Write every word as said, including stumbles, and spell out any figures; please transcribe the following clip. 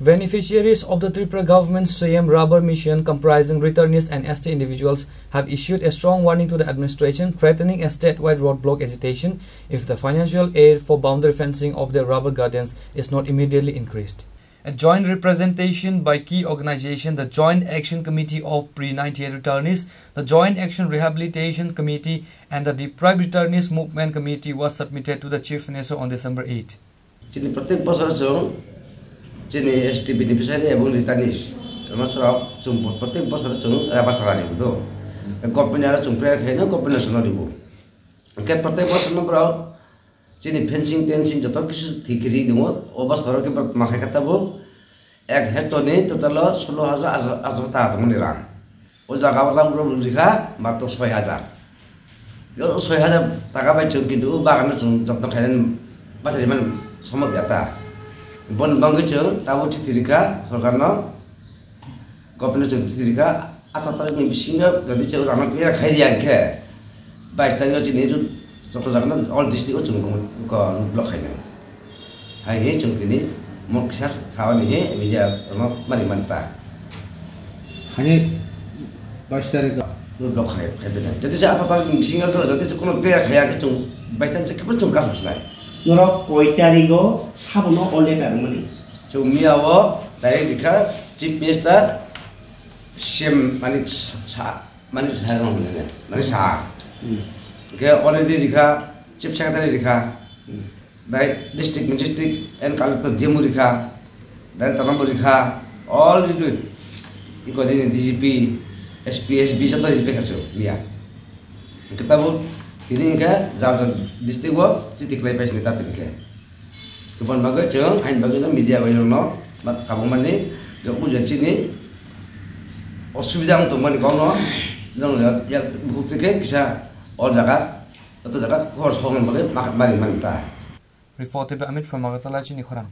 Beneficiaries of the Tripura government's Swayam Rubber Mission, comprising returnees and S T individuals, have issued a strong warning to the administration, threatening a statewide roadblock agitation if the financial aid for boundary fencing of their rubber gardens is not immediately increased. A joint representation by key organization, the Joint Action Committee of Pre ninety-eight Returnees, the Joint Action Rehabilitation Committee, and the Deprived Returnees Movement Committee was submitted to the Chief Minister on December eight. Chini protek bosor chwng chini S T beneficiary ebong returnees rwma chwrok chwng protek bosor chwng rubber chara ribo do. Government aro chwng prayer khaino government chwngno ribo. Hwnkhe protek bosor no borok chini fencing tensing joto kisu thik ri tongo. O bosor khe borok ma khai kha tabuk ek hectare ni total o solo hajar ajo ta tongmani rang. O jaga o tabuk rok rikha matro soi hajar. O soi hajar taka bai chwng kintu o bagan no chwng jotno khainani bachari mani somo biyata. Boni bagwi chwng tabuk chithi rikha sorkarno, government no chwng chithi rikha, atharo tarikni bisingo jodi chwng rang no clear khai riya hinkhe bais tarikno chini joto jagano all district o chwng road block khainai. Hai hi chwng tini moksa thaoni hi media rokno mari manta. Thani bais tarikh o. Road block khai khai bini. Jodi se atharo tarikh ni bisingo jodi se kono clear khaya khe chwng bais tarikh se kebo chwng kaso sinai. Norok koi tarikh o sabono o letter mani? Chwng miya o direct rikha Chief Minister, C M mani sa mani sa mani sa. Hwnkhe already rikha Chief Secretary rikha. Dai district, district and collector D M O rikha, director no bo rikha, all jitu iko jini D G P, S P, S B joto rikha kasu miya. Hwnkhe tabuk tini hwnkhe jar jar district o chiti khlai paisini ta tini khe. Tubun bagwi chwng aini bagwi no media bai rokno kabangmani je buja chini osubida wng tongmani kokno jong ya bukhuk twi khe kisa o jaga joto jaga khor soknani bagwi ma mari mani ta. Report by Amit from Agartala, chini khorang.